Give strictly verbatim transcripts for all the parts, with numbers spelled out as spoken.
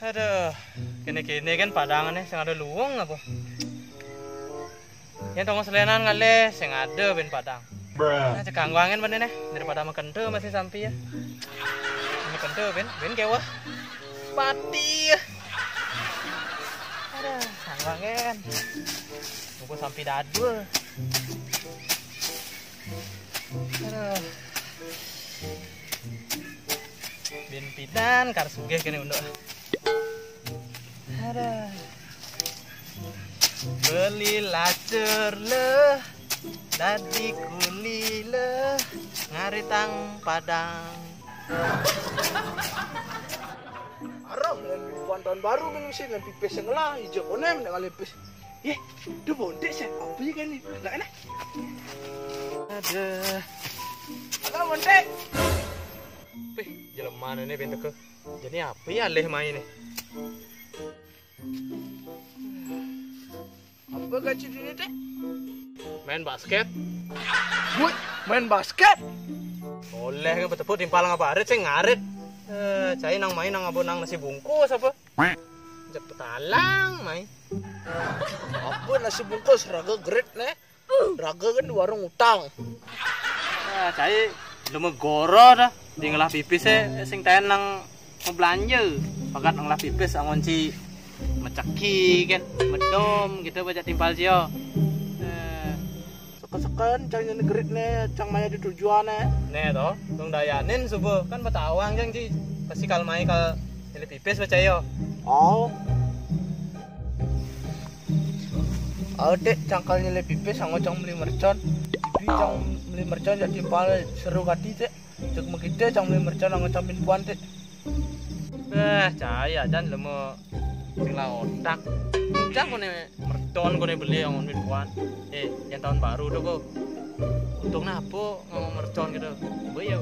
Aduh, kene-kene kan Padang ne sing ada luung apa? Yen tongos lenan ngalih sing ada ben Padang. Nah, cekangguangen ben ne daripada makente masih sampi ya. Makente ben, ben kewah. Pati ya. Aduh, kangguangen. Muka sampi dadul. Aduh. Bin pidan kar sugih kene unduk. Aduh. Beli lacur le, dadi kuli le, ngaritang Padang. Aroh, lan buan tahun baru minum sih, lan pipis yang lah, hijau konem, ndak ngalih pipis. Ye, tu bontek sih, apa ya kan ni? Ndak enak. Aduh. Apa bontek? Pih, jelema ne pintu ke. Jadi apa ya leh main ni? Apa gaji dunia teh? Main basket. Woi, main basket? Oleh ke betul timpal ngaparit sing ngarit. Eh, cai nang main nang apa nang nasi bungkus apa? Cepet alang main. Apa nasi bungkus raga gerit ne? Raga kan di warung utang. Ah, cai lemu goro dah. Di ngelah pipis eh sing taen nang mau belanja. Pakat ngelah pipis angon ci meceki kan, medom gitu baca timpal cio. Eh, seken-seken cang nyene gerit ne, cang maya di tujuan ne. Ne to, dong dayanin subuh kan betawang cang ci. Pasti kal mai kal nyelip pipis baca yo. Oh. Ayo dek, cang kal nyelip pipis, anggo cang beli mercon. Ibi cang beli mercon jadi timpal seru kati dek. Cek mekite cang beli mercon anggo cang bin puan dek. Eh, cai ajan lemu sing la otak. Cang kone mercon kone beli anggo bin puan. Eh, yang tahun baru tu kok. Untung napo ngomong mercon gitu. Boy ya,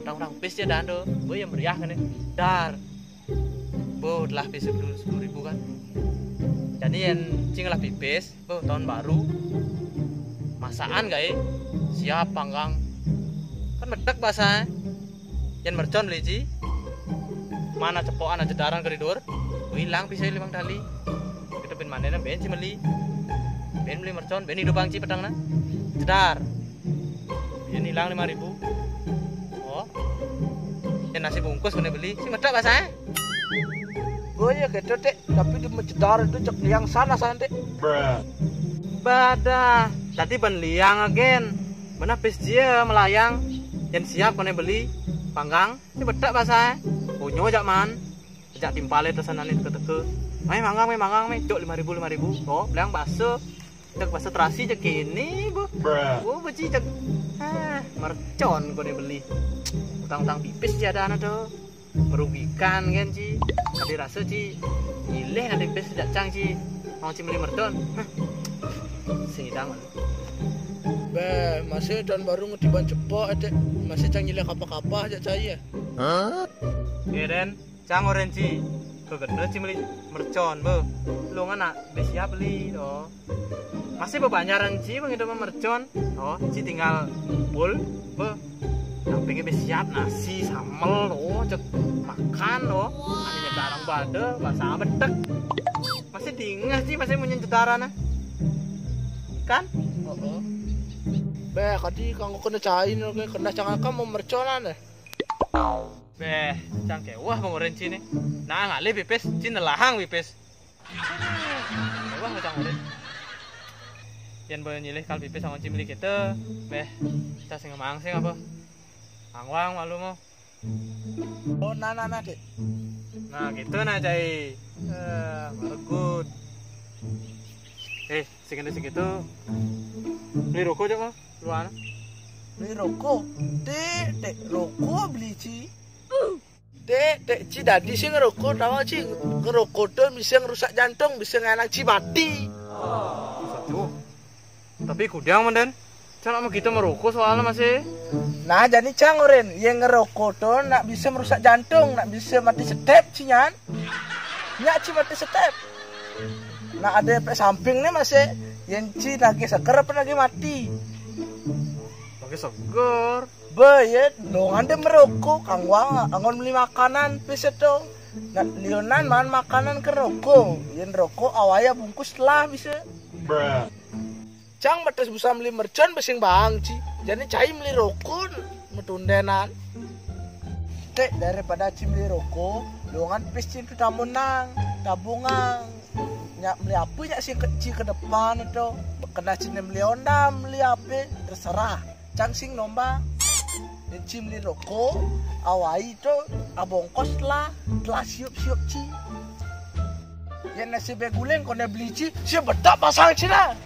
orang-orang pis ya dando. Boy ya meriah kene. Dar. Boh, telah pis sepuluh ribu kan. Jadi yang cing lah pipis, boh tahun baru. Masaan gae, siap panggang. Kan medek bahasa. Yang mercon beli ci. Mana cepokan aja daran koridor. Hilang bisa limang tali. Kita pin mana ben ci meli. Ben beli mercon, ben hidup bang ci petang na. Jedar. Yang hilang lima ribu. Oh. Yang nasi bungkus kena beli. Si medek bahasa. Oh iya gitu dek. Tapi di Mejedar itu cek liang sana sana dek. Badah. Tadi ben liang agen. Mana pis dia melayang. Yang siap kena beli panggang. Si medek bahasa. Punyo jak man. Sejak timpale tesanan itu keteke. Mai manggang, mai manggang, mai. Cok lima ribu, lima ribu. Oh, bilang bakso. Cek bakso terasi cek kini, bu. Bu, bu, ci, cek. Ah, mercon kau ni beli. Utang-utang pipis ci ada anak tu. Merugikan kan, ci. Tadi rasa, ci. Nyilih nanti pipis sejak cang, ci. Mau ci beli mercon. Hah. Sing idang. Beh, masih tahun baru ngetiban cepok, aja. Masih cang nyilih kapah-kapah aja cai ya. Hah? Ya, Den. Cang oren ci, kegede ci meli mercon, be. Lu ngana, be siap beli, do. Masih bebanyaran ci, bang, itu mercon. Oh, ci tinggal kumpul, be. Yang pengen be siap nasi, sambel, oh, cek makan, oh. Ada nyedarang bade, bahasa bedek. Masih dingeh ci, masih munyi cedara, nah. Kan? Oh, oh. Be, kadi kanggo kena cai, no, kena cang akam mau merconan, deh. Beh, cang kewah bang oren ci ni. Nah, ngalih pipis, ci nelahang pipis. Kewah cang oren. Yan boleh nyilih kal pipis sama ci meli kita. Beh, kita sing mang sing apa? Angwang malu mau. Oh, nah, nah, nah, dek. Nah, gitu nah, cai. Eh, baru good. Eh, segitu segitu. Beli rokok aja mau. Luar. Beli rokok. Dek, dek, rokok beli ci. Dek, dek, ci dadi sih ngerokok, tahu ci ngerokok tuh bisa ngerusak jantung, bisa nganang ci mati. Satu. Tapi kudang menden. Cak mau kita merokok soalnya masih. Nah, jadi cang oren, yang ngerokok tuh nak bisa merusak jantung, nak bisa mati setep cinyan. Nyak ci mati setep. Nah, ada efek samping nih masih. Yang ci lagi seger apa lagi mati? Lagi seger. Be, ye, longan de merokok, angwang, anggon meli makanan, pis to. Nah, lionan mangan makanan ke rokok. Yen rokok, awai abungkus lah bisa. Cang metes busa meli mercon, besing bang ci. Jadi cai meli rokok, metundenan. Tek, daripada ci meli rokok, longan pis ci tu tabunang, tabungan. Nyak meli apa nyak sing ke, ci ke depan itu. Kena ci meli Honda, meli apa, terserah. Cang sing nomba. Yen ci meli rokok, awai tu abongkos lah, telah siup-siup ci. Yen nasi beguling kone beli ci, si bedak pasang ci lah.